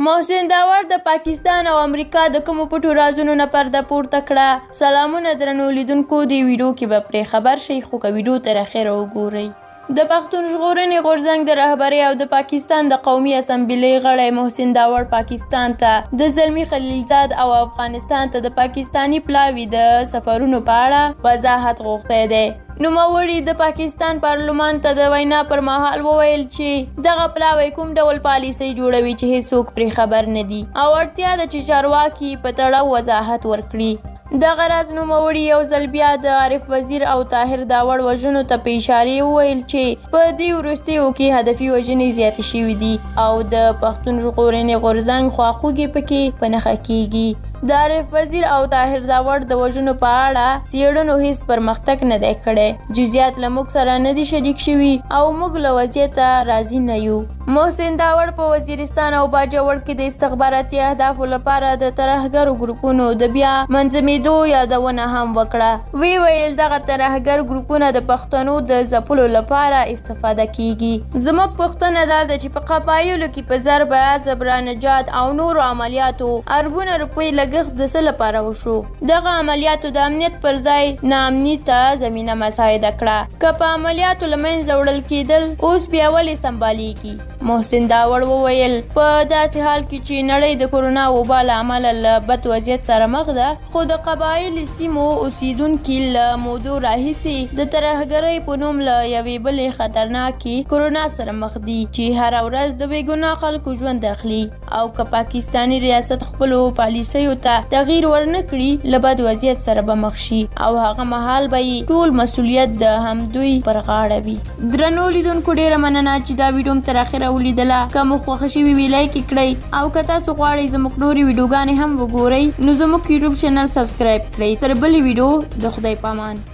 محسن داوړ د پاکستان او امریکا د کومو پټو رازونو نه پرده پورته کړه؟ سلامونه درنو لیدونکو، دې ویډیو کې به پرې خبر شئ، خو که ویډیو تر اخره وګورئ. د پښتون ژغورنې غورځنګ د رهبرۍ او د پاکستان د قومي اسمبلۍ غړی محسن داوړ پاکستان ته د زلمي خلیلزاد او افغانستان ته د پاکستاني پلاوي د سفرونو په اړه وضاحت غوښتی دی. نوموړي د پاکستان پارلمان ته د وینا پر مهال وویل چې دغه پلاوی کوم ډول پالیسۍ جوړوي چې هیڅوک پرې خبر نه دي او اړتیا ده چې چارواکي په تړاو وضاحت ورکړي. دغه راز نوموړي یو ځل بیا د عارف وزیر او طاهر داوړ وژنو ته په اشارې وویل چې په دې وروستیو کې هدفي وژنې زیاتې شوې دي او د پښتون ژغورنې غورځنګ خواخوږي پکې په نښه کیږي. د عارف وزیر او طاهر داوړ د وژنو په اړه څېړنو هیڅ پرمختګ نه دی کړی، جزیات له موږ سره نه دي شریک شوي او موږ له وضعیته راضي نه یو. محسن داوړ په وزیرستان او باجوړ کې د استخباراتي اهدافو لپاره د ترهګرو ګروپونو د بیا منظمېدو یادونه هم وکړه، ویې ویل دغه ترهګر ګروپونه د پښتنو د ځپلو لپاره استفاده کیږي. زموږ پوښتنه دا ده چې په قبایلو کې په ضرب عضب، را نجات او نورو عملیاتو اربونه روپۍ لګښت د څه لپاره وشو؟ دغه عملیاتو د امنیت پر ځای ناامني ته زمینه مساعده کړه. که په عملیاتو له منځه وړل کېدل، اوس بیا ولې سمبالېږي؟ محسن داوړ وویل، په داسې حال کې چې نړۍ د کورونا وبا له امله له بد وضعیت سره مخ ده، خو د قبایلي سیمو اوسېدونکي له مودو راهیسې د ترهګرۍ په نوم له یوې بلې خطرناکې کورونا سره مخ دي چې هره ورځ د بې ګناه خلکو ژوند اخلي او که پاکستاني ریاست خپلو پالیسیو ته تغییر ورنه کړي، له بد وضعیت سره به مخ شي او هغه مهال به یې ټول مسولیت د همدوی پر غاړه وي. درنو لیدونکو ډیره مننه چې دا ویډیو مو تر اخره ولیدله. که مو خوښه شوي وي لایک یې کړئ او که تاسو غواړئ زموږ نورې ویډیوګانې هم وګورئ نو زموږ یوټیوب چینل سبسکرایب کړئ. تر بلې ویډیو د خدای پامان.